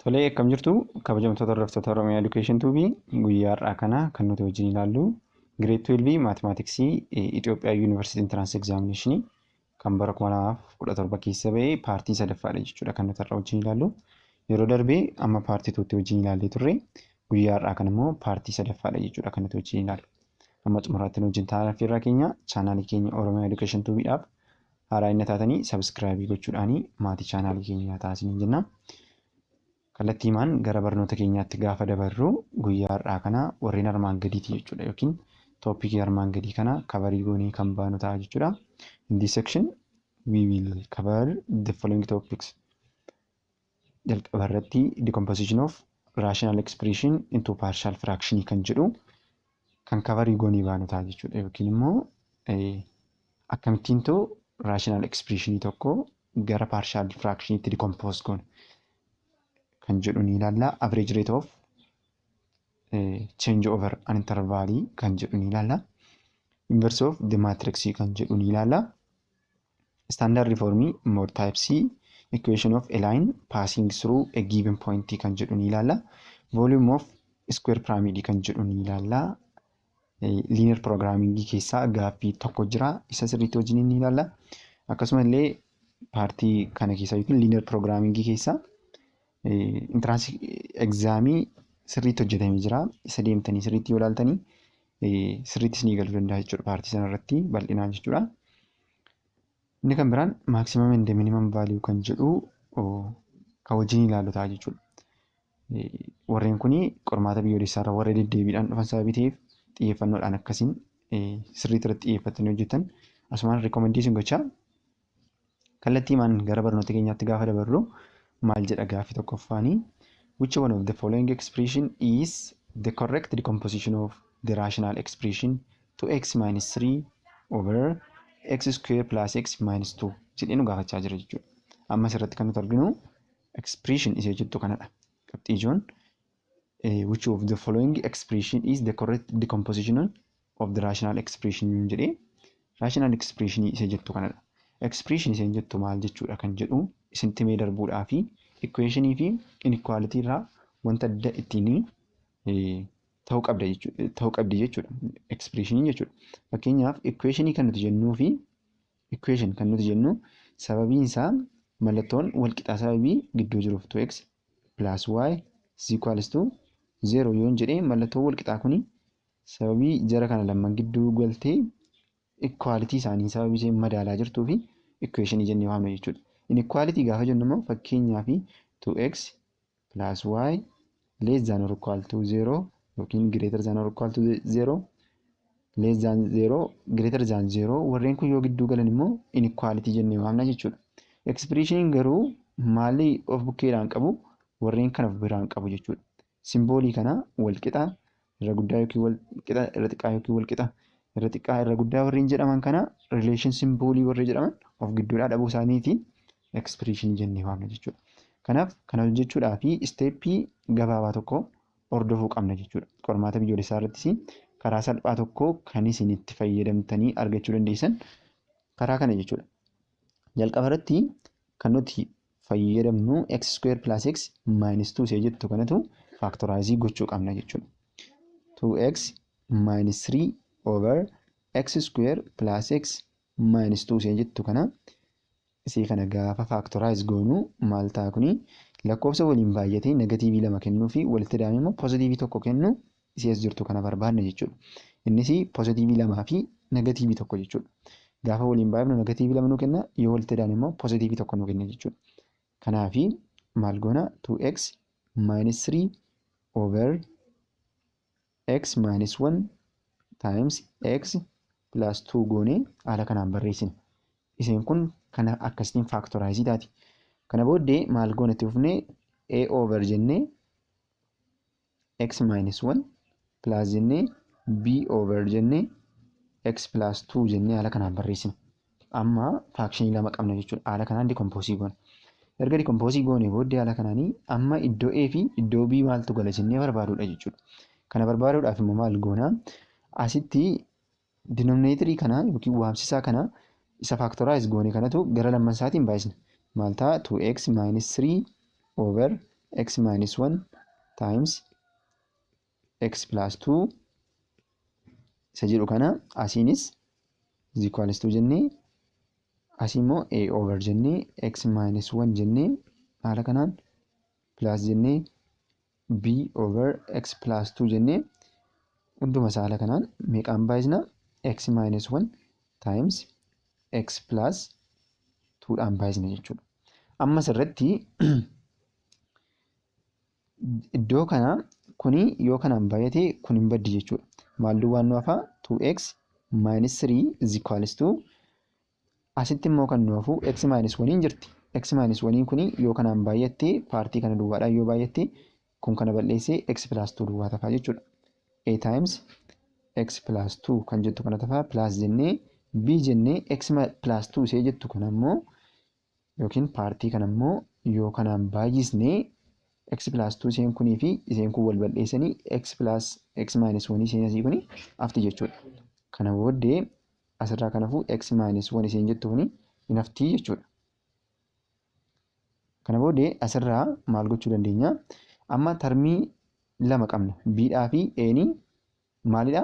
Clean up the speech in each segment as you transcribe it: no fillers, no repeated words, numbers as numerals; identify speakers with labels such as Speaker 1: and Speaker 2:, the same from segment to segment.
Speaker 1: Tolee, akkam jirtu kabajamtoota hordoftoota Oromiyaa Education Tube? Guyyaa har'aa kana kan nuti wajjin ilaallu Grade 12 Mathematics Itoophiyaa University Entrance Examination kan bara 2017 keessa ba'e paartii sadaffaadha jechuudha kan nuti har'a wajjin ilaallu. Yeroo darbee amma part twotti wajjin ilaallee turre. Guyyaa har'aa kana immoo paartii sadaffaadha jechuudha kan nuti wajjin ilaallu. Amma xumuraatti nu wajjin ta'aa affeerraa keenya. Chaanaalii keenya Oromiyaa Education Tubeidhaaf haaraa inni taatanii subscribe gochuudhaanii maatii chaanaalii keenyaa taasisanii jenna. Kallattiimaan gara barnoota keenyaatti gaafa dabarru, guyyaa har'aa kana warreen armaan gadiiti jechuudha yookiin topicii armaan gadii kana cover goonee kan baanu ta'a jechuudha. In this section we will cover the following topics. Jalqaba irratti decomposition of rational expression into partial fraction kan jedhu kan cover goonee baanu ta'a jechuudha, yookiin immoo akkamittiin ta'u rational expressionii tokko gara partial fractionitti decompose goona kan jedhu ni ilaalla. Average rate of change over an interval kan jedhu ni ilaalla. Inverse of the matrix kan jedhu ni ilaalla. Standard form, mode type C, equation of a line passing through a given point kan jedhu ni ilaalla. Volume of square pyramid kan jedhu ni ilaalla. Linear programming keessaa gaaffii tokko jira, isa sirriitti wajjin ni ilaalla. Akkasuma illee paartii kana keessaa yookiin linear programming keessaa entrance examii sirriitti hojjetamee jira. Isa deemtanii sirriitti yoo ilaaltanii sirriitti isinii galuu danda'a jechuudha paartii sana irratti bal'inaan jechuudha. Inni kan biraan maximum and minimum value kan jedhu kan wajjin ilaallu ta'a jechuudha. Warreen kuni qormaata biyyoolessaa irra warra deddeebiidhaan dhufan sababii ta'eef, xiyyeeffannoodhaan akkasiin sirriitti irratti xiyyeeffatanii hojjetan asumaan recommendation gochaa, kallattiimaan gara barnoota keenyaatti gaafa dabarru maal jedha gaaffii tokkoffaanii? Which one of the following expression is the correct decomposition of the rational expression 2x minus 3 over x square plus x minus 2 jedhee nu gaafachaa jira jechuudha. Amma asirratti kan nuti arginu expression isee jettu kanadha. Qabxii ijoon which of the following expression is the correct decomposition of the rational expression jedhee rational expression isee jettu kanadha. Expression iseen jettu maal jechuudha kan jedhu isinitti mee darbuudhaa fi equationii fi inequality irraa wanta adda ittiin ta'uu qabda jechuudha ta'uu qabdi jechuudha expressionii jechuudha. Fakkeenyaaf, equationii kan nuti jennuu fi equation kan nuti jennu sababiin isaa mallattoon wal qixaa sababii gidduu jiruuf, 2x plus y is equals to 0 yoon jedhee, mallattoon wal qixaa kuni sababii jara kana lamaan gidduu galtee equality isaanii sababii isheen madaalaa jirtuu fi equationii jennee waamna jechuudha. Inequality gaafa jennu immoo, fakkeenyaaf, 2x plus y less than or equal to 0 yookiin greater than or equal to 0, less than 0, greater than 0, warreen kun yoo gidduu galan immoo inequality jennee waamna jechuudha. Expressioniin garuu maalii of bukkeedhaan qabu? Warreen kana of biraan qabu jechuudha. Symbolii kana wal qixa, irra guddaa yookiin wal qixa, irra xiqqaa yookiin wal qixa, irra xiqqaa, irra guddaa warreen jedhaman kana, relation symbolii warreen jedhaman of gidduudhaa dhabuu isaaniitiin expression jennee waamna jechuudha. Kanaaf kana hojjechuudhaa fi steppii gabaabaa tokko hordofuu qabna jechuudha. Qormaata biyyoolessaa irrattis karaa salphaa tokko kan isin itti fayyadamtanii argachuu dandeessan karaa kana jechuudha. Jalqaba irratti kan nuti fayyadamnu x square plus x minus 2 ishee jettu kanatu factorize gochuu qabna jechuudha. 2x minus 3 over x square plus x minus 2 ishee jettu kana, isii kana gaafa factorize goonu maal ta'a kuni? Lakkoofsa waliin baay'atee negative lama kennuu fi walitti dabalamee immoo positive tokko kennu isii as jirtu kana barbaadna jechuudha. Innis positive lamaa fi negative tokko jechuudha. Gaafa waliin baay'ifnu negative lama nuu kenna, yoo walitti dabalamne immoo positive tokko nuu kenna jechuudha. Kanaafi maal goona? 2x minus 3 over x minus 1 times x plus 2 goonee haala kanaan barreessina. Isheen kun kana akkasitiin factorize taati. Kana booddee maal goona? Itti fufnee a over jennee x minus 1 plus jennee b over jennee x plus 2 jennee haala kanaan barreessina. Amma fractionii lama qabna jechuudha. Haala kanaan decompose goona. Erga decompose goonee booddee haala kanaanii amma iddoo A fi iddoo B maaltu gala jennee barbaaduudha jechuudha. Kana barbaaduudhaaf immoo maal goona? Asitti denominatorii kana yookiin waamsisaa kana isa factorize goone kanatu gara lamman isaatiin baay'isna. Maal ta'a? 2x minus 3 over x minus 1 times x plus 2 isa jedhu kana asiinis is equals to jennee, asii immoo a over jennee, x minus 1 jennee, haala kanaan plus jennee, b over x plus 2 jennee, hunduma isaa haala kanaan meeqaan baay'isna? X minus 1 times x plus 2 dhaan baay'isna jechuudha. Amma asirratti iddoo kana kuni yoo kanaan baay'ate kun hin baddi jechuudha. Maal duwwaan nu hafa? 2x minus 3 is equals to, asitti immoo kan nu hafu x minus 1 hin jirti. X minus 1 kuni yoo kanaan baay'atte, partii kana duwwaadhaan yoo baay'atte, kun kana balleessee x plus 2 duwwaa tafaa jechuudha. A times x plus 2 kan jettu kana tafaa, plus jennee, b jennee, x plus 2 ishee jettu kana immoo yookiin partii kana immoo yoo kanaan baay'isnee, x plus 2 isheen kunii fi isheen kun wal balleessanii x plus x minus 1 isheen asii kuni hafti jechuudha. Kana booddee asirraa kan hafu x minus 1 isheen jettu kuni hin hafti jechuudha. Kana booddee asirraa maal gochuu dandeenya? Amma termii lama qabna. B dhaa fi A'ni maalidha?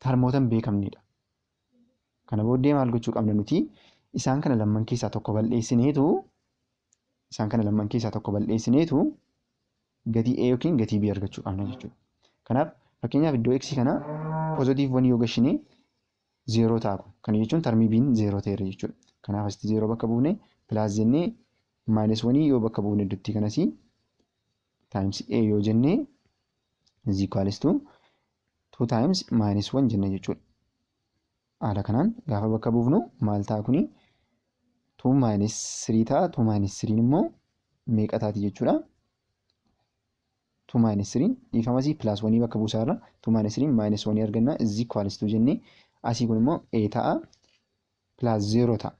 Speaker 1: Termoota hin beekamnedha. Kana booddee maal gochuu qabna nuti? Isaan kana lamman keessaa tokko balleessineetu, isaan kana lamman keessaa tokko balleessineetu gatii A yookiin gatii B argachuu qabna jechuudha. Kanaaf fakkeenyaaf iddoo x kana positive 1 yoo gashine zeeroo ta'a kun. Kana jechuun termii B'n zeeroo ta'eera jechuudha. Kanaaf asitti zeeroo bakka buufne, plus jennee, minus 1 yoo bakka buufne iddootti kanasii times A yoo jennee is equals to 2 times minus 1 jenna jechuudha. Haala kanaan gaafa bakka buufnu maal ta'a kuni? 2 minus 3 ta'a. 2 minus 3 immoo meeqa taati jechuudha? 2 minus 3, dhiifamasii, plus 1 bakka buusaa irra, 2 minus 3 minus 1 arganna, is equals to jennee, asii kun immoo A ta'a, plus 0 ta'a.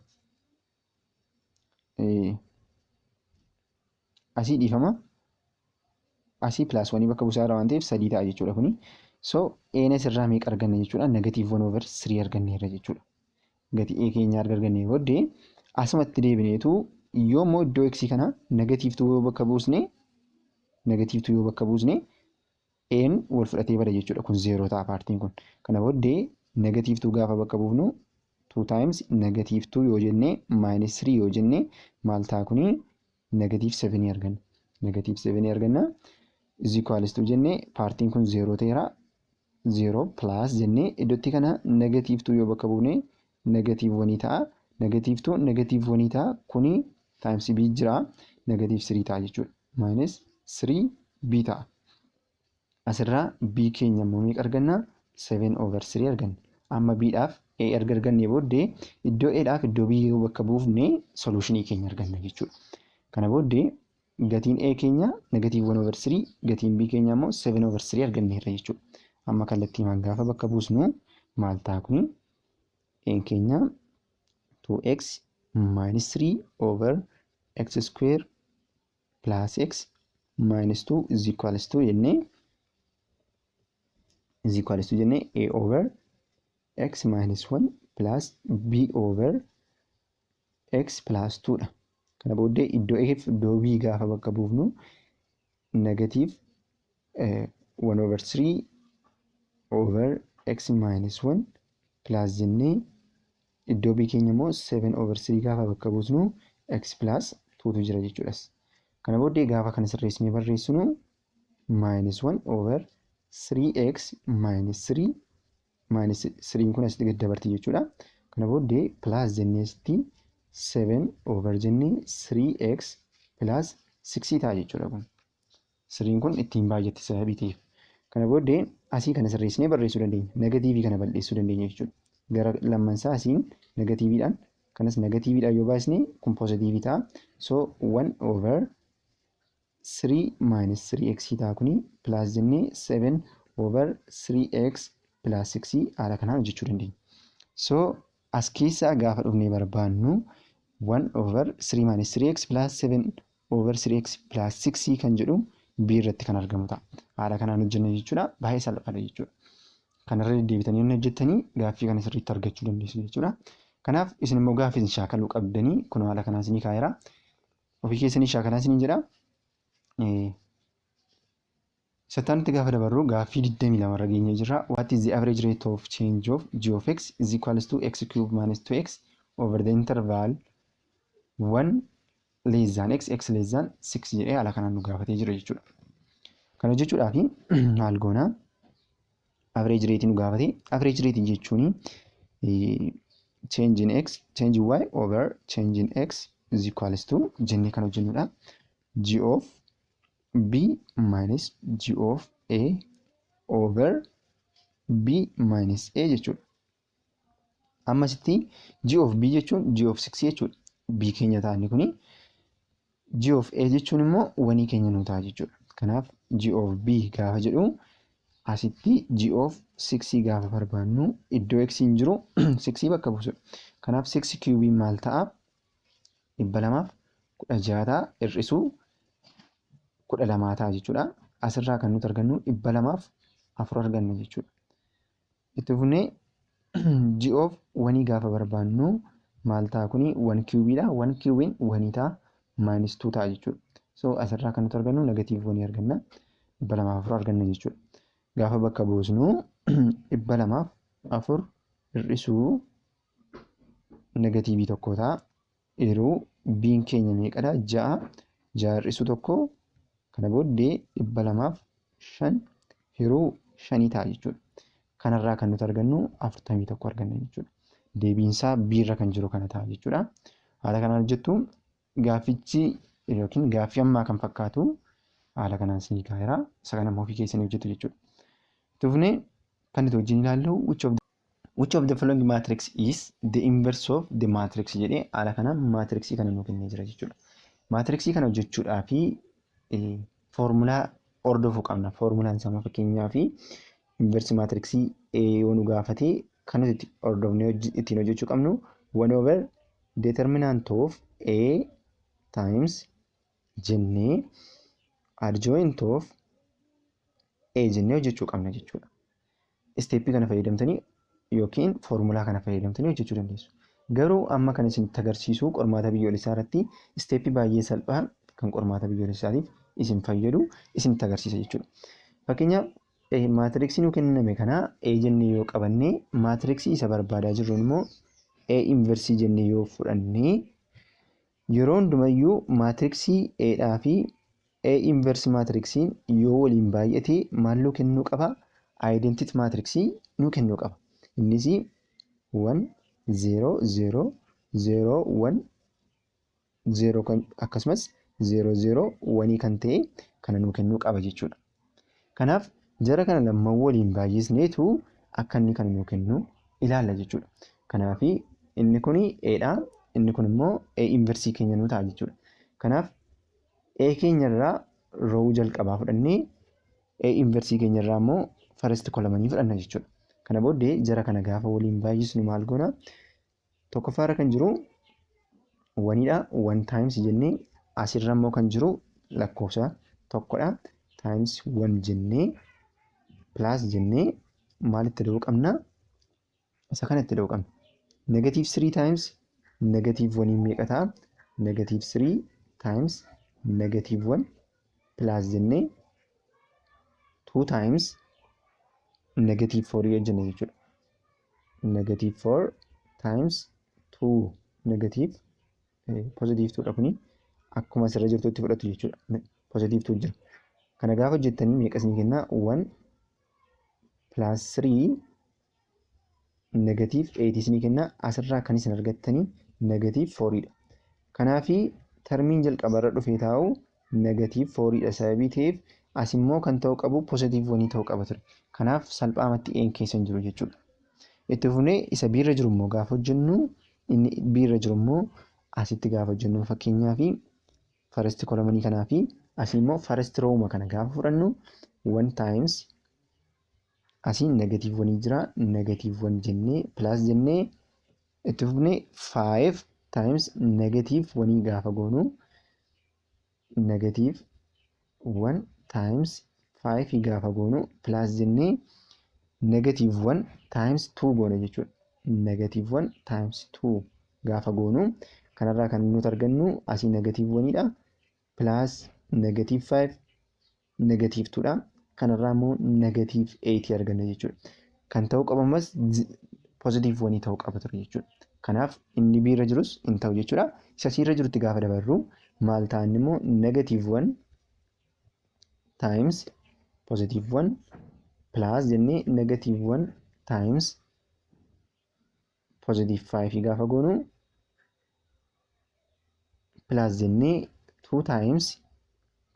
Speaker 1: Asii, dhiifama, asii plus 1 bakka buusaa irra waan ta'eef sadii ta'a jechuudha kuni. So A'n asirraa meeqa arganna jechuudha? Negative 1 over 3 arganneerra jechuudha. Gatii A keenyaa erga argannee booddee asumatti deebineetu yoo immoo iddoo x kana negative 2 yoo bakka buusne, negative 2 yoo bakka buusne, A'n wal fudhatee bada jechuudha. Kun zeeroo ta'a partiin kun. Kana booddee negative 2 gaafa bakka buufnu, 2 times negative 2 yoo jenne minus 3 yoo jenne maal ta'a kuni? Negative 7 arganna. Negative 7 arganna. Is equals to jennee partiin kun zeeroo ta'eera. 0 plus jennee iddootti kana negative 2 yoo bakka buufne negative 1 ta'a. Negative 2 negative 1 ta'a. Kuni times b jira. Negative 3 ta'a jechuudha. Minus 3 b ta'a. Asirraa b keenya immoo meeqa arganna? 7 over 3 arganna. Amma b dhaaf a erga argannee booddee iddoo a dhaaf iddoo b yoo bakka buufne solutionii keenya arganna jechuudha. Kana booddee gatiin a keenya negative 1 over 3, gatiin b keenya immoo 7 over 3 arganneerra jechuudha. Amma kallattiimaan gaafa bakka buusnu maal ta'a kuni? A keenya 2x minus 3 over x square plus x minus 2 is equals to jennee, is equals to jennee, a over x minus 1 plus b over x plus 2 dha. Kana booddee iddoo a fi iddoo b gaafa bakka buufnu negative 1 over 3 over x minus 1 plus jennee iddoo b keenya immoo 7 over 3 gaafa bakka buusnu x plus 2tu jira jechuudhas. Kana booddee gaafa kana sirreessinee barreessinu minus 1 over 3x minus 3, minus 3 kun asitti gad dabarti jechuudha. Kana booddee plus jennee asitti 7 over jennee 3x plus 6 ta'a jechuudha kun. 3 kun ittiin baay'atti sababii ta'eef. Kana booddee asii kana sirreessinee barreessuu dandeenya. Negativeii kana balleessuu dandeenya jechuudha. Gara lammansaa asiin negativeiidhaan, kanas negativeiidhaan yoo baasne kun positiveii ta'a. So 1 over 3 minus 3x ta'a kuni, plus jennee 7 over 3x plus 6 haala kanaan hojjechuu dandeenya. So as keessaa gaafa dhufnee barbaannu 1 over 3 minus 3x plus 7 over 3x plus 6 kan jedhu B irratti kan argamu ta'a. Haala kanaan hojjenna jechuudha. Baay'ee salphaadha jechuudha. Kanarra deddeebitanii inni hojjettanii gaaffii kana sirriitti argachuu dandeessu jechuudha. Kanaaf isin immoo gaaffii isin shaakaluu qabdanii kun haala kanaan isinii kaa'eera. Ofii keessanii shaakalaa isiniin jedha. Sattaanitti gaafa dabarru gaaffii 22 irra geenyee jirra. What is the average rate of change of g of x is equals to x cube minus 2x over the interval 1 less than x, x less than 6 jedhee haala kanaan nu gaafatee jira jechuudha. Kana jechuudhaaf maal goona? Average rate nu gaafate. Average rate jechuun change in x, change in y over change in x is equals to jennee kan hojjennudha. G of b minus g of a over b minus a jechuudha. Ammasitti g of b jechuun g of 6 jechuudha. B keenya ta'anni kuni g of a jechuun immoo one keenya nu ta'a jechuudha. Kanaaf g of b gaafa jedhu asitti g of 6 gaafa barbaannu iddoo x hin jiru 6 bakka buusudha. Kanaaf 6 cube maal ta'a? 216 ta'a, hir'isuu 12 ta'a jechuudha. Asirraa kan nuti argannu 204 arganna jechuudha. Itti fufnee g of one gaafa barbaannu maal ta'a? Kuni 1 cubeiidha. 1 cubeiin one ta'a, minus 2 ta'a jechuudha. So asirraa kan nuti argannu negative one arganna. 204 arganna jechuudha. Gaafa bakka buusnu 204 hir'isuu negative 1 ta'a. Yeroo biin keenya meeqadha? 6. 6 hir'isuu 1, kana booddee 205 hiruu 5 ta'a jechuudha. Kanarraa kan nuti argannu 41 arganna jechuudha. Deebiinsaa biirra kan jiru kana ta'a jechuudha. Haala kanaan hojjettu. Gaaffichi yookiin gaaffii ammaa kan fakkaatu haala kanaan isinii kaa'eera. Isa kana immoo ofii keessanii hojjettu jechuudha. Itti fufnee kan nuti wajjin ilaallu which of the following matrix is the inverse of the matrix jedhee haala kanaan matrixii kana nuu kennee jira jechuudha. Matrixii kana hojjechuudhaaf foormulaa hordofuu qabna. Foormulaan isaa fakkeenyaaf inverse matrixii yoo nu gaafate kan nuti hordofnee ittiin hojjechuu qabnu 1 over determinant of A times jennee adjoint of A jennee hojjechuu qabna jechuudha. Stepii kana fayyadamtanii yookiin foormulaa kana fayyadamtanii hojjechuu dandeessu. Garuu amma kan isinitti agarsiisu qormaata biyyoolessaa irratti stepii baay'ee salphaa kan qormaata biyyoolessaatiif isin fayyadu isinitti agarsiisa jechuudha. Fakkeenyaaf, matrixii nu kenname kana A jennee yoo qabanne, matrixii isa barbaadaa jirru immoo A inverse jennee yoo fudhanne, yeroo hundumayyuu matrixii A dhaa fi A inverse matrixiin yoo waliin baay'ate maal nuu kennuu qaba? Identity matrixii nuu kennuu qaba. Innis 1 0 0 0 1 0 kan akkasumas 0 0 1 kan ta'e kana nuu kennuu qaba jechuudha. Kanaaf jara kana lamman waliin baay'isneetu akka inni kana nuu kennu ilaalla jechuudha. Kanaaf inni kun A dha. Inni kun immoo A inverse keenya nuu ta'a jechuudha. Kanaaf A keenya irraa row jalqabaa fudhannee A inverse keenya irraa immoo first columnii fudhanna jechuudha. Kana booddee jara kana gaafa waliin baay'isnu maal goona? Tokkoffaarra kan jiru oneiidha. One times jennee asirra immoo kan jiru lakkoofsa tokkodha. Times one jennee plus jennee maal itti da'uu qabna? Isa kana itti da'uu qabna. Negative 3 times negative 1 meeqa ta'a? Negative 3 times negative 1 plus jennee 2 times negative 4 hojjenna jechuudha. Negative 4 times 2 negative, positive 2 dha, kuni akkuma asirra jirtutti fudhatu jechuudha. Positive 2 jira. Kana gaafa hojjettanii meeqa isinii kenna? 1 plus 3 negative 8 isinii kenna. Asirraa kan isin argattanii negative 4 dha. Kanaafi termiin jalqabarra dhufee taa'u negative 4 dha sababii ta'eef as immoo kan ta'uu qabu positive 1 ta'uu qaba ture. Kanaaf salphaamatti een keessa hin jiru jechuudha. Itti fufnee isa biirra jiru immoo gaafa hojjennu, inni biirra jiru immoo asitti gaafa hojjennu, fakkeenyaaf first columnii kanaa fi asii immoo first rowuma kana gaafa fudhannu, 1 times asii negative 1 jira, negative 1 jennee plus jennee itti fufnee 5 times negative 1 gaafa goonu, negative 1 times 5 gaafa goonu, plus jennee negative 1 times 2 goona jechuudha. Negative 1 times 2 gaafa goonu kanarraa kan nuti argannu asii negative 1 dha. Plus Negative 5, negative 2 dha. Kanarraa immoo negative 8 arganna jechuudha. Kan ta'uu qabu ammas positive 1 ta'uu qaba ture jechuudha. Kanaaf inni B irra jirus hin ta'u jechuudha. Isa C irra jirutti gaafa dabarru maal ta'an immoo? Negative 1 times positive 1 plus jennee negative 1 times positive 5 gaafa goonu, plus jennee 2 times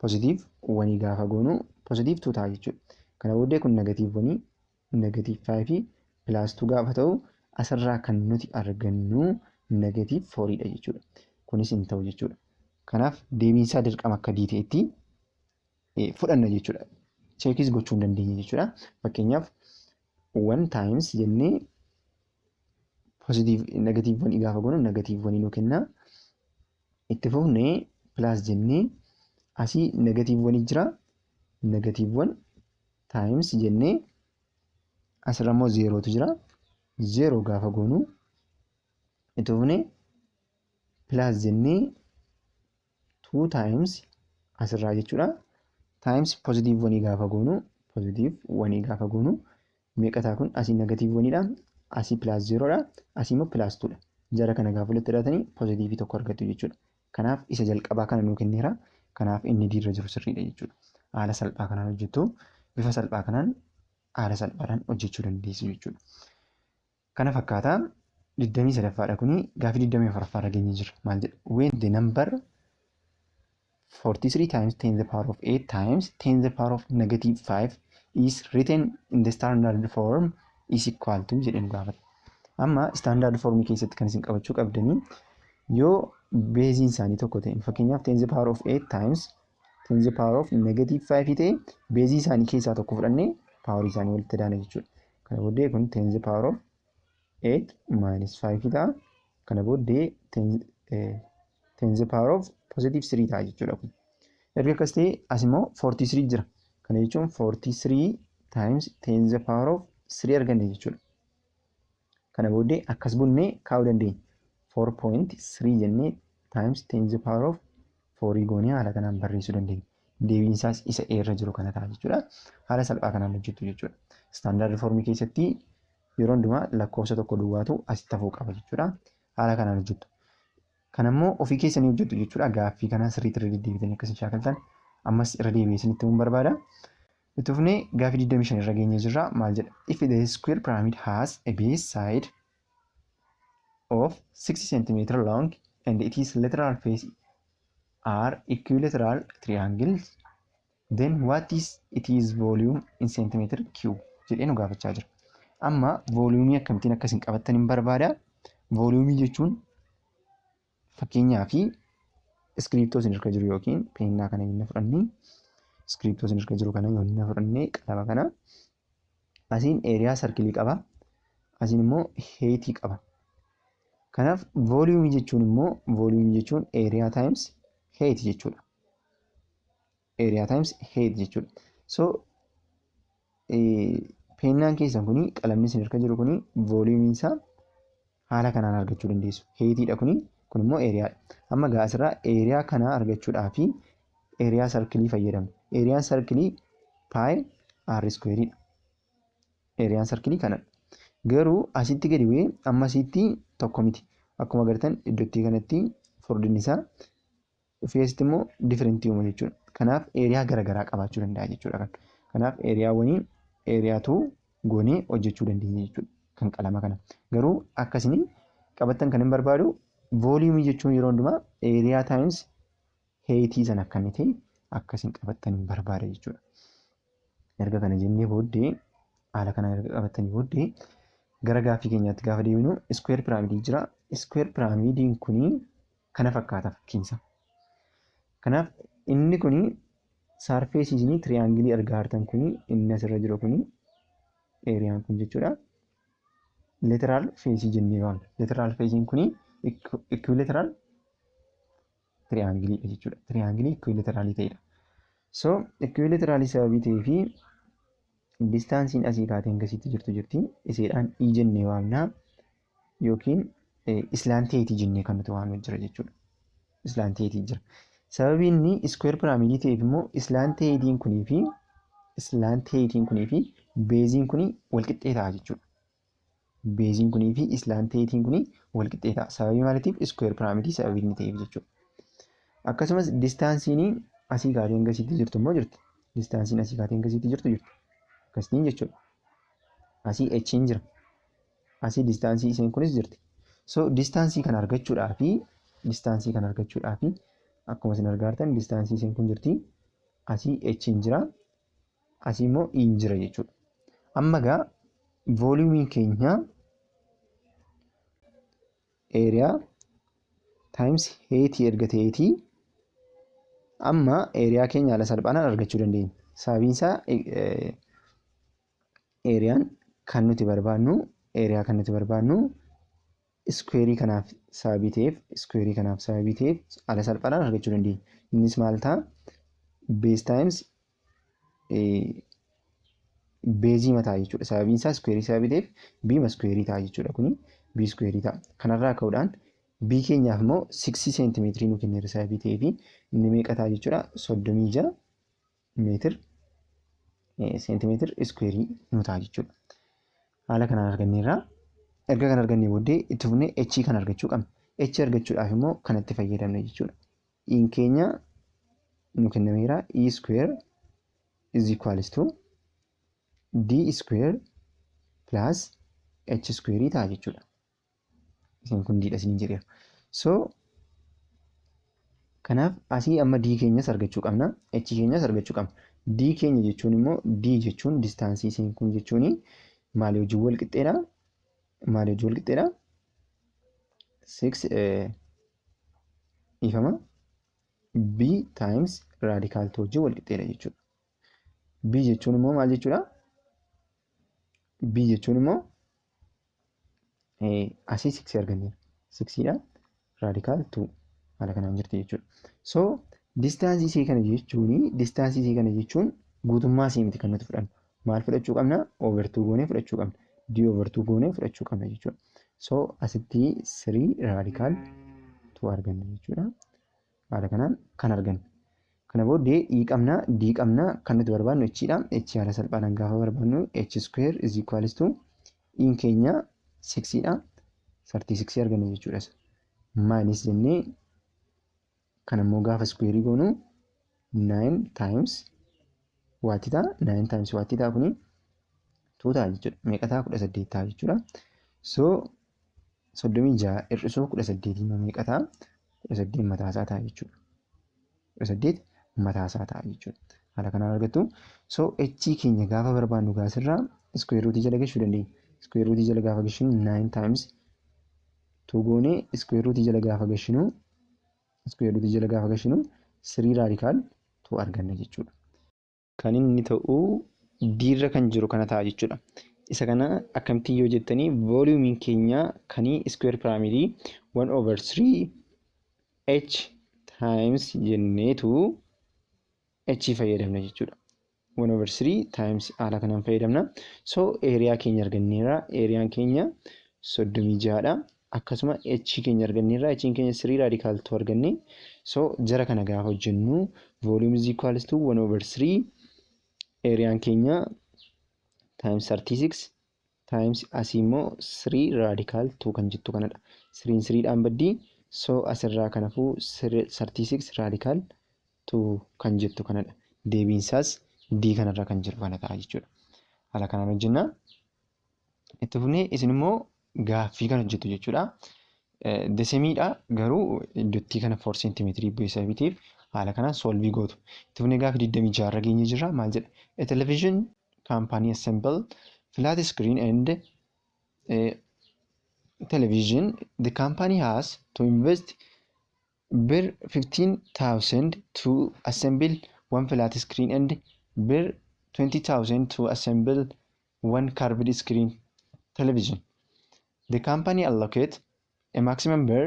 Speaker 1: positive 1 gaafa goonu, positive 2 ta'a jechuudha. Kana booddee kun negative 1, negative 5 plus 2 gaafa ta'u, asirraa kan nuti argannu negative 4 dha jechuudha. Kunis hin ta'u jechuudha. Kanaaf deebiin isaa dirqama akka D ta'etti fudhanna jechuudha. Check is gochuu hin dandeenya jechuudha. Fakkeenyaaf, 1 times jennee positive negative 1 gaafa goonu, negative 1 nu kenna. Itti fufnee plus jennee asii negative 1 jira. Negative 1 times jennee asirra immoo 0tu jira. 0 gaafa goonu, itti fufnee plus jennee 2 times asirraa jechuudha. Times positive 1 gaafa goonu, positive 1 gaafa goonu meeqa ta'a kun? Asii negative 1 dha. Asii plus 0 dha. Asii immoo plus 2 dha. Jara kana gaafa walitti hidhatanii positive tokko argattu jechuudha. Kanaaf isa jalqabaa kana nuu kenneera. Kanaaf inni D irra jiru sirriidha jechuudha. Haala salphaa kanaan hojjettu, bifa salphaa kanaan, haala salphaadhaan hojjechuu dandeessu jechuudha. Kana fakkaataa 23ffaadha kuni. Gaafii 24ffaa irra geenye jira. Maal jedha? When the number 43 times 10 the power of 8 times 10 the power of negative 5 is written in the standard form is equal to jedhee nu gaafata. Amma standard form keessatti kan isin qabachuu qabdanii, yoo base iin isaanii tokko ta'e, fakkeenyaaf 10 the power of 8 times 10 the power of negative 5 ta'e, base ii isaanii keessaa tokko fudhannee power ii isaanii walitti daana jechuudha. Kana booddee kun 10 the power of 8 minus 5 ta'a. Kana booddee 10 the power of positive 3 ta'a jechuudha kun. Erga akkas ta'e, as immoo 43 jira. Kana jechuun 43 times 10 the power of 3 arganne jechuudha. Kana booddee akkas bunnee kaa'uu dandeenya. 4.3 jennee times 10 the power of 4 goonee haala kanaan barreessuu dandeenya. Deebiin isaas isa A irra jiru kana ta'a jechuudha. Haala salphaa kanaan hojjettu jechuudha. Standard form ii keessatti yeroo hundumaa lakkoofsa tokko duwwaatu asitti hafuu qaba jechuudha. Haala kanaan hojjettu. Kanammoo ofii keessanii hojjettu jechuudha. Gaaffii kana sirriitti irra deddeebitanii akkasiin shaakaltan ammas irra deebi'ee isinitti himuun barbaada. Itti fufnee gaaffii 25 irra geenyee jirra. Maal jedha? If the square pyramid has a base side of 60 cm long and its lateral face are equilateral triangles, then what is its volume in centimeter cube jedhee nu gaafachaa jira. Amma volume ii akkamittiin akkasiin qabattan hin barbaada. Volume ii jechuun, fakkeenyaa fi iskiriiptoo isin harka jiru yookiin peennaa kana yoo fudhannee, iskiriiptoo isin harka jiru kana yoo fudhannee, qalama kana, asiin area circle ii qaba. Asiin immoo height ii qaba. Kanaaf volume ii jechuun immoo, volume ii jechuun area times height jechuudha. Area times height jechuudha. So peennaan keessan kuni, qalamni isin harka jiru kuni, volume iin isaa haala kanaan argachuu dandeessu. Height iidha kuni, kun immoo area dha. Amma gaa asirraa area kana argachuudhaaf area circle ii fayyadamna. Area n circle ii pi r square iidha. Area n circle ii kanadha. Garuu asitti gadi bu'ee amma asitti tokko miti. Akkuma agartan iddootti kanatti furdinni isaa dhufee asitti immoo different ii uuma jechuudha. Kanaaf area garaagaraa qabaachuu danda'a jechuudha. Kanaaf area wanii area two goonee hojjechuu dandeenya jechuudha kan qalama kana. Garuu akkasini qabattan kan hin barbaadu, volume ii jechuun yeroo hundumaa area times height ii sana akka inni ta'e akkasiin qabattan hin barbaada jechuudha. Erga kana jennee booddee, haala kana erga qabattanii booddee, gara gaaffii keenyaatti gaafa deemnu square pyramid ii jira. Square pyramid iin kuni kana fakkaata fakkiinsa. Kanaaf inni kuni surface ii triangle ii argaa jirtan kuni, inni asirra jiru kuni, area n kun jechuudha. Lateral face ii jennee waamna. Lateral face iin kuni equilateral triangle iidha jechuudha. Triangle ii equilateral ii ta'edha. So equilateral ii sababii ta'ee fi distance iin asii kaatee hangasitti jirtu jirti. Iseedhaan e jennee waamna yookiin slant height ii jennee kan nuti waamnu jira jechuudha. Slant height ii jira. Sababii inni square pyramidii ta'eef immoo slant heightiin kunii fi baseiin kunii wal qixxee ta'a jechuudha. Baseiin kunii fi slant heightiin kunii wal qixxee ta'a. Sababii maaliitiif? Square pyramidii sababii inni ta'eef jechuudha. Akkasumas distanceiin asii kaatee hanga asiitti jirtu immoo jirti. Distanceiin asii kaatee hanga asiitti jirtu jirti. Akkasitiin jechuudha. Asii H'n jira. Asii distanceii isheen kunis jirti. So distanceii kana argachuudhaafi akkuma isin argaa jirtan distanceii isheen kun jirti. Asii H'n jira. Asii immoo E'n jira jechuudha. Amma egaa volumeiin keenya area times heightii erga ta'eetii, amma area keenya haala salphaadhaan argachuu dandeenya. Sababiin isaa area kan nuti barbaannu squareii kanaaf sababii ta'eef haala salphaadhaan argachuu dandeenya. Innis maal ta'a? Base times baseii mataa jechuudha. Sababiin isaa squareii sababii ta'eef B'ma squareii ta'a jechuudha, kuni B squareii ta'a. Kanarraa ka'uudhaan B keenyaaf immoo 6 seentimeetirii nu kenneera sababii ta'eef inni meeqa ta'a jechuudha? 36 meetir seentimeetir squareii nu ta'a jechuudha. Haala kanaan arganneerra. Erga kan argannee booddee itti fufnee H kan argachuu qabna. H argachuudhaaf immoo kanatti fayyadamna jechuudha. E'n keenya nu kennameera, E square is equals to D square plus H square ta'a jechuudha. Isin kun D dha isiniin jedheera. So kanaaf asii amma D keenyas argachuu qabna, H keenyas argachuu qabna. D keenya jechuun immoo, D jechuun distanceii isheen kun jechuun maalii wajjin wal qixxeedha? Maalii wajjin wal qixxeedha? 6, dhiifama, B times radical 2 wajjin wal qixxeedha jechuudha. B jechuun immoo maal jechuudha? B jechuun immoo asii 6 arganneera. 6 dha. Radical 2 haala kanaan jirti jechuudha. So distanceii ishee kana jechuun guutummaa ishee miti kan nuti fudhannu. Maal fudhachuu qabna? Over 2 goonee fudhachuu qabna. D over 2 goonee fudhachuu qabna jechuudha. So asitti 3 radical 2 arganna jechuudha. Haala kanaan kan arganna. Kana booddee E qabna, D qabna, kan nuti barbaannu H dha. H haala salphaadhaan gaafa barbaannu H square is equals to E'n keenya 6 dha. 36 arganna jechuudha. Minus jennee kan immoo gaafa square goonu 9 times what ta'a? 9 times what ta'a kuni? 2 ta'a jechuudha. Meeqa ta'a? 18 ta'a jechuudha. So 36 hir'isuu 18 immoo meeqa ta'a? 18 mataasaa ta'a jechuudha. 18 mataasaa ta'a jechuudha. Haala kanaan argattu. So H keenya gaafa barbaannu gaasirraa square root jala gashuu dandeenya. Square root jala gaafa gashinu 9 times 2 goonee square root jala gaafa gashinu 3 radical 2 arganna jechuudha. Kan inni ta'u D irra kan jiru kana ta'a jechuudha. Isa kana akkamitti yoo jettanii, volumeiin keenya kanii square pyramidii 1 over 3 h times jenneetu h fayyadamna jechuudha. 1 over 3 times haala kanaan fayyadamna. So area keenya arganneerra. Areaan keenya 36dha. Akkasuma h keenya arganneerra. H keenya 3 radical 2 arganne. So jara kana gaafa hojjennu volume is equals to 1 over 3 areaan keenya times 36 times asii immoo 3 radical 2 kan jettu kanadha. 3 3 dhaan baddii, so asirraa kanaafuu 36 radical 2 kan jettu kanadha. Deebiin isaas D kanarra kan jiru kana ta'a jechuudha. Haala kanaan hojjenna. Itti fufnee isin immoo gaaffii kan hojjettu jechuudha. The sameiidha, garuu iddootti kana 4 seentimeetirii bu'ee sababii haala kanaan solveii gootu. Itti fufnee gaaffii 26 irra geenye jirra. Maal jedha? A television company assemble flat screen and television. The company has to invest birr 15,000 to assemble one flat screen and birr 20,000 to assemble one curved screen television. The company allocate a maximum birr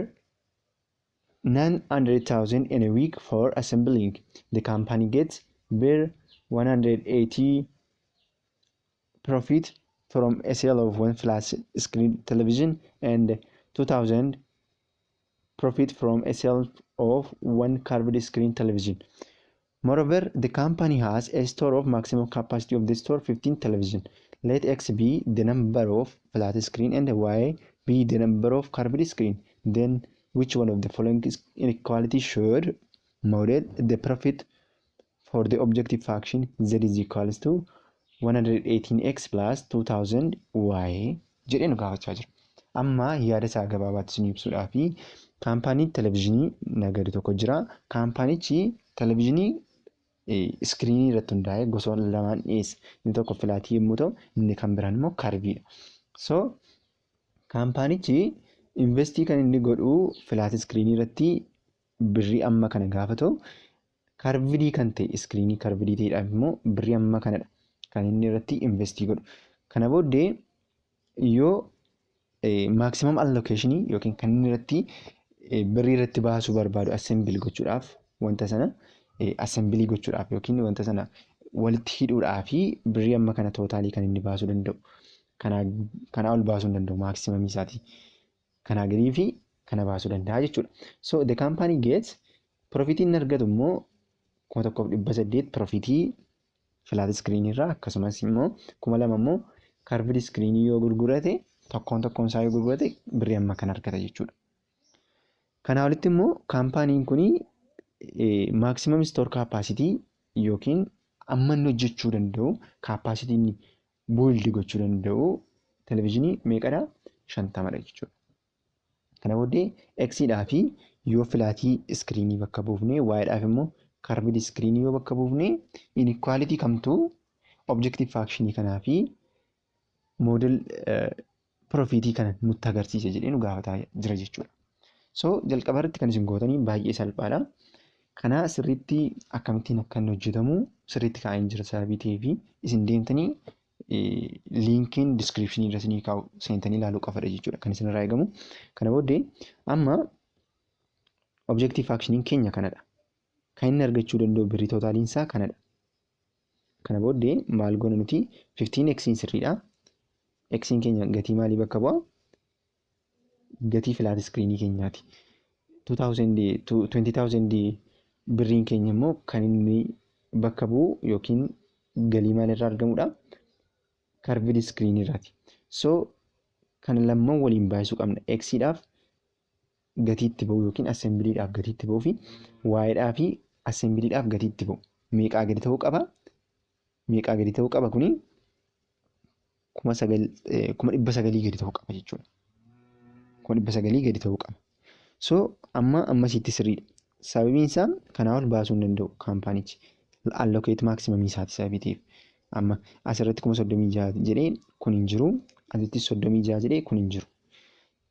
Speaker 1: 900,000 in a week for assembling. The company gets birr 180 profit from a sale of one flat screen television and 2000 Profit from a sale of one curved screen television. Moreover, the company has a store of maximum capacity of the store 15 television. Let X be the number of flat screen and Y be the number of curved screen. Then which one of the following inequality should model the profit for the objective function Z is equals to 118x plus 2000y jedhee nu gaafachaa jira. Amma yaada isaa gabaabaatti isin ibsuudhaa fi kaampaanii televezyiinii nagadu tokko jira. Kaampaanichi televezyiinii screenii irratti hundaa'ee gosoota lamaan dhiyeessa. Inni tokko flatii yommuu ta'u, inni kan biraan immoo curviidha. So kaampaanichi investii kan inni godhu flat screenii irratti birrii amma kana gaafa ta'u, curvedii kan ta'e, screenii curvedii ta'edhaaf immoo birrii amma kanadha kan inni irratti investii godhu. Kana booddee yoo maximum allocationii yookiin kan inni irratti birrii irratti baasuu barbaadu assemble gochuudhaaf, wanta sana assemblii gochuudhaaf yookiin wanta sana walitti hidhuudhaaf birrii amma kana totalii kan inni baasuu danda'u. Kanaa ol baasuu hin danda'u maximumii isaati. Kanaa gadii fi kana baasuu danda'a jechuudha. So the company gets profitii inni argatu immoo 1800 profitii flat screenii irraa, akkasumas immoo 2000 immoo curved screenii yoo gurgurate, tokkoon tokkoon isaa yoo gurgurate, birrii amma kana argata jechuudha. Kanaa olitti immoo kaampaaniin kun maximum store capacity yookiin amma inni hojjechuu danda'u, capacity inni build gochuu danda'u televezyiinii meeqadha? 50dha jechuudha. Kana booddee Xdhaa fi yoo flatii screenii bakka buufne, Ydhaaf immoo curved screenii yoo bakka buufne, inequality kamtuu objective functionii kanaa fi model profitii kana nutti agarsiisa jedhee nu gaafataa jira jechuudha. So jalqaba irratti kan isin gootanii baay'ee salphaadha. Kana sirriitti akkamittiin akka inni hojjetamu sirriitti kaa'een jira sababii ta'eef, isin deemtanii linkiin descriptionii irra isinii kaa'u seentanii ilaaluu qofadha jechuudha kan isinirraa eegamu. Kana booddee amma objective functioniin keenya kanadha. Kan inni argachuu danda'u birrii totaliin isaa kanadha. Kana booddee maal goona nuti? 15 x sirriidha. X keenya gatii maalii bakka bu'a? Gatii flat screenii keenyaati. 20,000 birriin keenya immoo kan inni bakka bu'u yookiin galii maalirraa argamudha? Curved screenii irraati. So kana lamman waliin baay'isuu qabna. Xdhaaf gatii itti ba'u yookiin assembliidhaaf gatii itti ba'uu fi Ydhaa fi assembliidhaaf gatii itti ba'u. Meeqaa gadi ta'uu qaba? Meeqaa gadi ta'uu qaba kuni? 900,000 gadi ta'uu qaba jechuudha. 900,000 gadi ta'uu qaba. So amma ammasitti sirriidha. Sababiin isaa kanaa ol baasuu hin danda'u kaampaanichi. Allocate maximumii isaati sababii ta'eef. Amma asirratti 36,000 jedhee kun hin jiru. Asitti 36 jedhee kun hin jiru.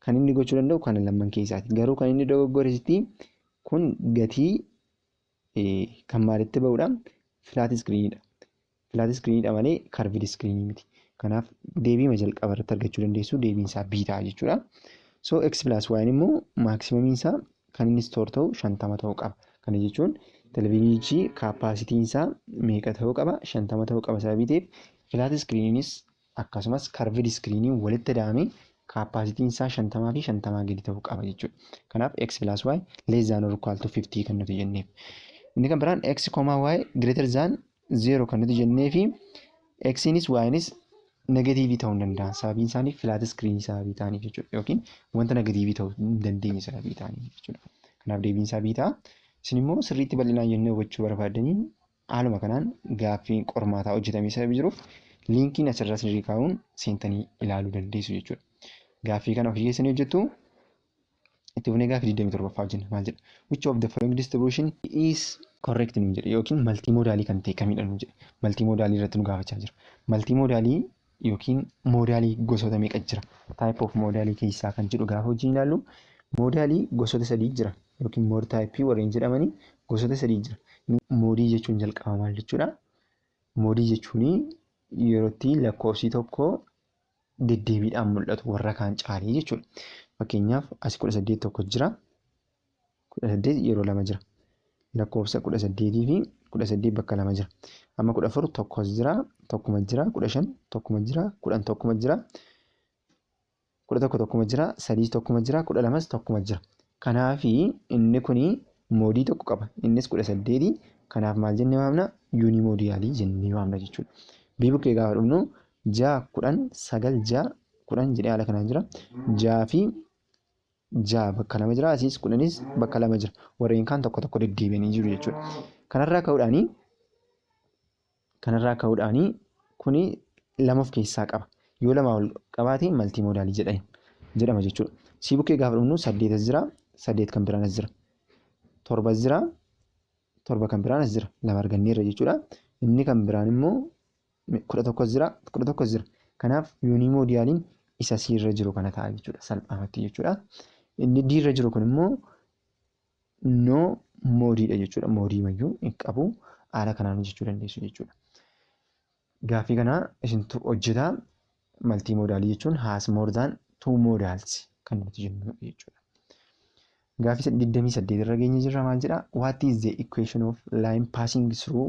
Speaker 1: Kan inni gochuu danda'u kana lamman keessaati. Garuu kan inni dogoggoresitti kun gatii kan maalitti ba'udha? Flat screeniidha. Flat screeniidha malee curved screenii miti. Kanaaf deebiima jalqaba irratti argachuu dandeessu, deebiin isaa B ta'a jechuudha. So x plus y immoo maximumiin isaa kan inni store ta'u 50 ta'uu qaba. Kana jechuun televezyiinichi capacityn isaa meeqa ta'uu qaba? 50 ta'uu qaba sababii ta'eef, flat screeniinis akkasumas curved screeniin walitti daamee capacityn isaa 50 fi 50 gadi ta'uu qaba jechuudha. Kanaaf x plus y less than or equal to 50 kan nuti jenneef. Inni kan biraan x comma y greater than 0 kan nuti jennee fi x'nis y'nis negativeii ta'uu hin danda'an. Sababiin isaanii flat screenii sababii ta'aniif jechuudha. Yookiin wanta negativeii ta'uu hin dandeenye sababii ta'aniif jechuudha. Kanaaf deebiin isaa B ta'a. Isin immoo sirriitti bal'inaan jennee hubachuu barbaaddanii, haaluma kanaan gaaffiin qormaataa hojjetamee sababii jiruuf, linkiin asirra sirrii kaa'uun seentanii ilaaluu dandeessu jechuudha. Gaaffii kana ofii keessanii hojjettu. Itti fufnee gaaffii 27ffaa hojjenna. Maal jedha? "Which of the following distribution is correct?" nuun jedhe, yookiin multimodalii kan ta'e kamidha nuun jedhe. Multimodalii irratti nu gaafachaa jira. Multimodalii yookiin modalii gosoota meeqa jira? Type of modalii keessaa kan jedhu gaafa wajjin ilaallu, modalii gosoota sadii jira yookiin mode typeii warreen jedhamanii gosoota sadii jira. Modeii jechuun jalqaba maal jechuudha? Modeii jechuun yerootti lakkoofsi tokko deddeebiidhaan mul'atu warra kaan caalee jechuudha. Fakkeenyaaf as 18 tokko jira. 18 yeroo lama jira. Lakkoofsa 18 fi 18 bakka lama jira. Amma 14 tokkos jira, tokkuma jira, 15 tokkuma jira, 10 tokkuma jira, 11 tokkuma jira, sadii tokkuma jira, 12s tokkuma jira. Kanaafi inni kuni moodii tokko qaba. Innis 18. Kanaaf maal jennee waamna? Unimodalii jennee waamna jechuudha. B bukkee gaafa dhufnu, 6, 10, 9, 6, 10 jedhee haala kanaan jira. 6 fi 6 bakka lama jira. Asiis 10s bakka lama jira. Warreen kaan tokko tokko deddeebi'anii jiru jechuudha. Kanarraa ka'uudhaanii kuni lama of keessaa qaba. Yoo lama ol qabaate multimodalii jedhama jechuudha. C bukkee gaafa dhufnu, 8 as jira, 8 kan biraan as jira. 7 as jira, 7 kan biraan as jira. Lama arganneerra jechuudha. Inni kan biraan immoo 11 as jira, 11 as jira. Kanaaf unimodaliin isa C irra jiru kana ta'a jechuudha, salphaamatti jechuudha. Inni D irra jiru kun immoo no modeiidha jechuudha. Modeii mayyuu hin qabu, haala kanaan hojjechuu dandeessu jechuudha. Gaaffii kana isintu hojjetaa. Multimodalii jechuun has more than two modals kan nuti jennu jechuudha. Gaaffii 28 irra geenye jirra. Maal jedha? What is the equation of line passing through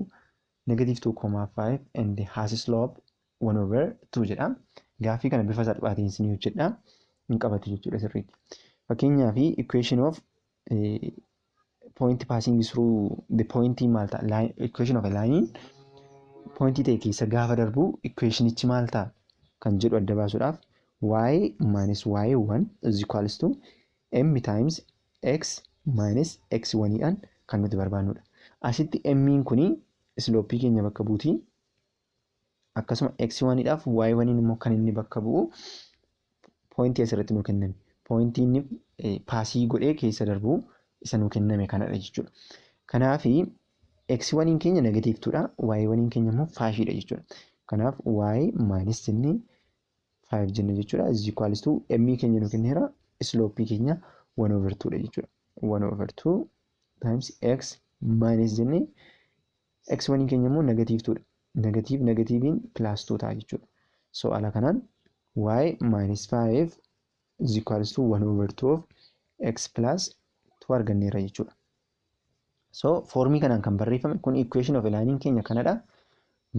Speaker 1: negative 2,5 and has slope 1 over 2 jedha. Gaaffii kana bifa salphaatiin isinii hojjedha. Hin qabatu jechuudha sirriitti. Fakkeenyaaf, equation of point passing through the point maal ta'a? Equation of a line pointii ta'e keessa gaafa darbu equationichi maal ta'a kan jedhu adda baasuudhaaf, y minus y1 is equals to m times x minus x1 dhaan kan nuti barbaannudha. Asitti m'n kuni slopeii keenya bakka buutii. Akkasuma x1 dhaaf y1 immoo kan inni bakka bu'u pointii asirratti nuu kenname. Pointii inni passii godhee keessa darbu isa nuu kenname kanadha jechuudha. Kanaafi x1 keenya negative 2dha. y1 keenya immoo 5dha jechuudha. Kanaaf y minus jennee 5 jenna jechuudha. Is equals to m keenya nu kenneera, slopeii keenya 1 over 2 dha jechuudha. 1 over 2 times x minus jennee x1 keenya immoo negative 2 dha. Negative negativeiin plus 2 ta'a jechuudha. So haala kanaan y minus 5 is equals to 1 over 2 of x plus 2 arganneerra jechuudha. So formii kanaan kan barreeffame kun equation of line keenya kanadha.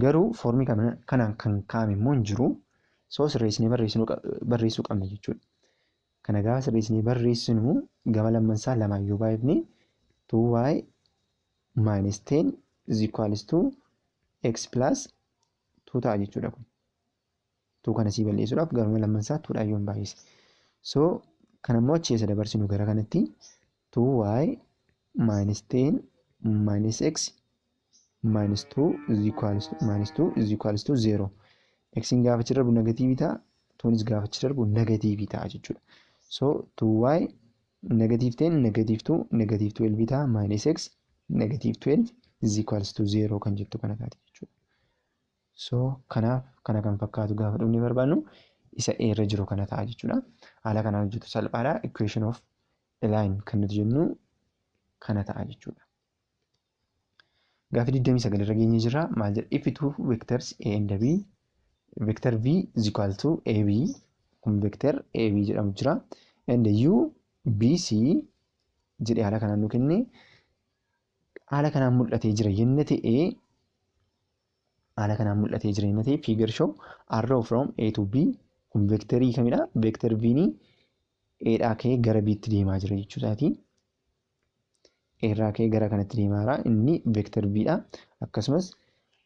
Speaker 1: Garuu formii kanaan kan kaa'ame immoo hin jiru. So sirreessinee barreessuu qabna jechuudha. Kana gaafa sirreessinee barreessinu, gama lammansaa lamaan yoo baay'ifne, 2y minus 10 is equals to x plus 2 ta'a jechuudha kun. 2 kana sii balleessuudhaaf gama lammansaa 2 dhaan yoo baay'ise. So kana immoo achi eessa dabarsinu? Gara kanatti 2y minus 10 minus x minus 2 is equals to minus 2 is equals to 0. X gaafa achi darbu negativeii ta'a, 2nis gaafa achi darbu negativeii ta'a jechuudha. So 2y negative 10 negative 2 negative 12 ta'a, minus x negative 12 is equals to 0 kan jettu kana taati jechuudha. So kanaaf kana kan fakkaatu gaafa dhufnee barbaannu isa A irra jiru kana ta'a jechuudha. Haala kanaan hojjetu salphaadha. Equation of a line kan nuti jennu kana ta'a jechuudha. Gaaffii 29 irra geenye jirra. Maal jedha? If two vectors A and B, vector V is equal to AB, kun vector AB jedhamu jira, and U BC jedhee haala kanaan nu kenne, haala kanaan mul'atee jira yenna ta'ee, haala kanaan mul'atee jira yenna ta'e, figure show arrow from A to B. Kun vectorii kamidha? Vector V ni A dhaa ka'ee gara B tti deemaa jira jechuusaati. A irraa ka'ee gara kanatti deemaa jira. Inni vector V dha. Akkasumas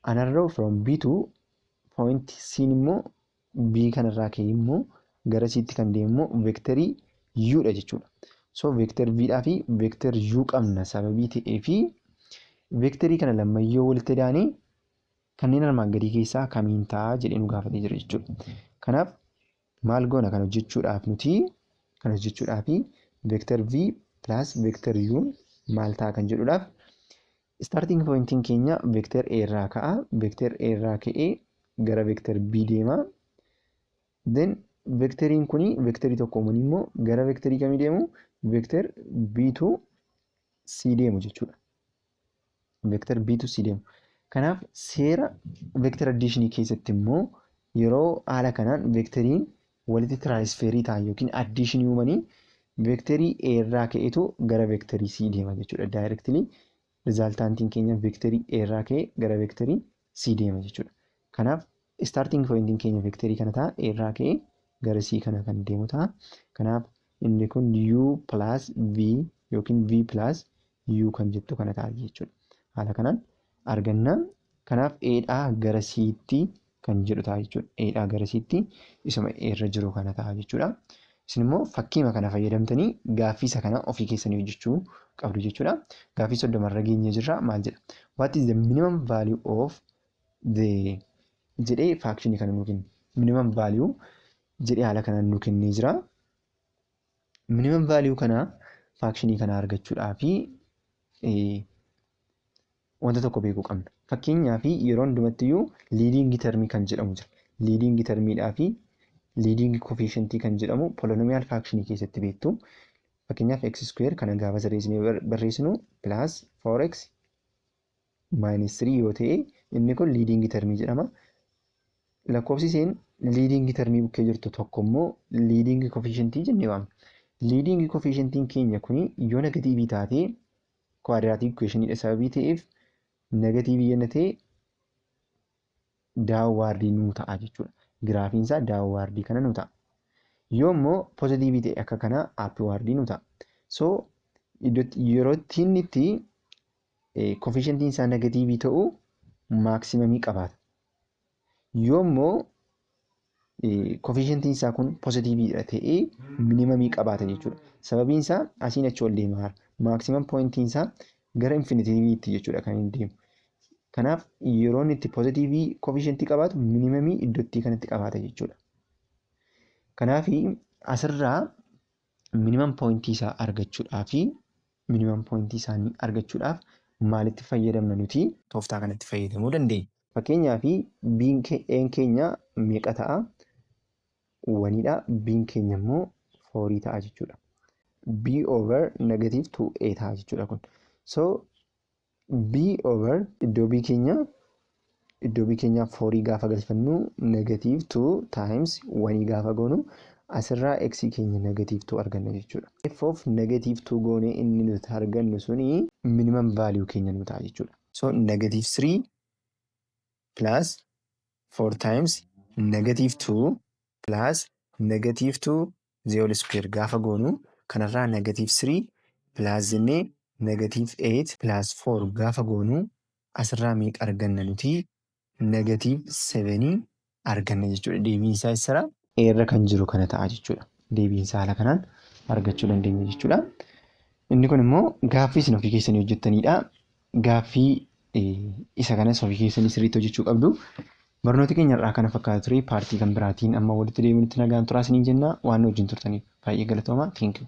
Speaker 1: an arrow from B to point C immoo B kanarraa ka'ee immoo gara C tti kan deemu immoo vectorii U dha jechuudha. So vector V dhaa fi vector U qabna sababii ta'ee fi vectorii kana lammayyoo walitti daanee kanneen armaan gadii keessaa kamiin ta'a jedhee nu gaafatee jira jechuudha. Kanaaf maal goona? Kan hojjechuudhaaf nuti kan hojjechuudhaaf vector V plus vector U maal ta'a kan jedhuudhaaf, starting pointiin keenya vector A irraa ka'a. Vector A irraa ka'ee gara vector B deema. Then vectoriin kuni vectorii tokko uumanii immoo gara vectorii kamii deemu? Vector B to C deemu jechuudha. Vector B to C deemu. Kanaaf seera vector additionii keessatti immoo yeroo haala kanaan vectoriin walitti transferii ta'an yookiin additionii uumanii, vectorii A irraa ka'eetu gara vectorii C deema jechuudha. Directly resultantiin keenya vectorii A irraa ka'ee gara vectorii C deema jechuudha. Kanaaf starting pointiin keenya vectorii kana ta'a. A irraa ka'ee gara C kana kan deemu ta'a. Kanaaf Inni kun u plus v yookiin v plus u kan jettu kana ta'a jechuudha. Haala kanaan arganna. Kanaaf A dhaa gara C'tti kan jedhu ta'a jechuudha. A dhaa gara C'tti isuma A irra jiru kana ta'a jechuudha. Isin immoo fakkiima kana fayyadamtanii gaaffii isa kana ofii keessanii hojjechuu qabdu jechuudha. Gaaffii 30rra geenyee jirra. Maal jedha? "What is the minimum value of the" jedhee functionii kana nuu kenne. Minimum value jedhee haala kanaan nuu kennee jira. Minimum value kana, functionii kana argachuudhaafi wanta tokko beekuu qabna. Fakkeenyaaf, yeroo hundumattiyyuu leading termii kan jedhamu jira. Leading termiidhaa fi leading coefficientii kan jedhamu polynomial functionii keessatti beektu. Fakkeenyaaf, x square kana gaafa sirreessinee barreessinu plus 4x minus 3 yoo ta'e, inni kun leading termii jedhama. Lakkoofsi isheen leading termii bukkee jirtu tokko immoo leading coefficientii jennee waamna. Leading coefficientiin keenya kuni yoo negatiivii taate, quadratic equationiidha sababii ta'eef, negatiivii yenna ta'e downwardii nuu ta'a jechuudha. Giraafiin isaa downwardii kana nuu ta'a. Yoo immoo poozitiivii ta'e, akka kanaa upwardii nuu ta'a. So yeroo inni itti coefficientiin isaa negatiivii ta'u maximumii qabaata. Yoo immoo coefficientiin isaa kun poozitiiviidha ta'ee, minimumii qabaata jechuudha. Sababiin isaa asiin achi ol deemaa jira. Maximum pointiin isaa gara infinityitti jechuudha kan inni deemu. Kanaaf yeroo inni itti poozitiivii coefficientii qabaatu minimumii iddootti kanatti qabaata jechuudha. Kanaaf asirraa minimum pointii isaa argachuudhaaf, minimum pointii isaanii argachuudhaaf maalitti fayyadamna nuti? Tooftaa kanatti fayyadamuu dandeenya. Fakkeenyaaf, A'n keenya meeqa ta'a? Oneiidha. B'n keenya immoo fourii ta'a jechuudha. B over negative 2a ta'a jechuudha kun. So B over iddoo B keenyaa fourii gaafa galfannu, negative 2 times oneii gaafa goonu, asirraa x keenya negative 2 arganna jechuudha. F of negative 2 goonee inni nuti argannu suni minimum value keenya nu ta'a jechuudha. So negative 3 plus 4 times negative 2 plus negative 2 the whole square gaafa goonu, kanarraa negative 3 plus jennee negative 8 plus 4 gaafa goonu, asirraa meeqa arganna nuti? Negative 7 arganna jechuudha. Deebiin isaa eessara? Irra kan jiru kana ta'a jechuudha. Deebiin isaa haala kanaan argachuu dandeenya jechuudha. Inni kun immoo gaaffii isin ofii keessanii hojjettanidha. Gaaffii isa kanas ofii keessanii sirriitti hojjechuu qabdu. Barnooti keenya irraa kana fakkaata ture. Partii kan biraatiin amma walitti deebinutti nagaan turaa isiniin jenna. Waan wajjin turtaniif baay'ee galatooma. Thank you.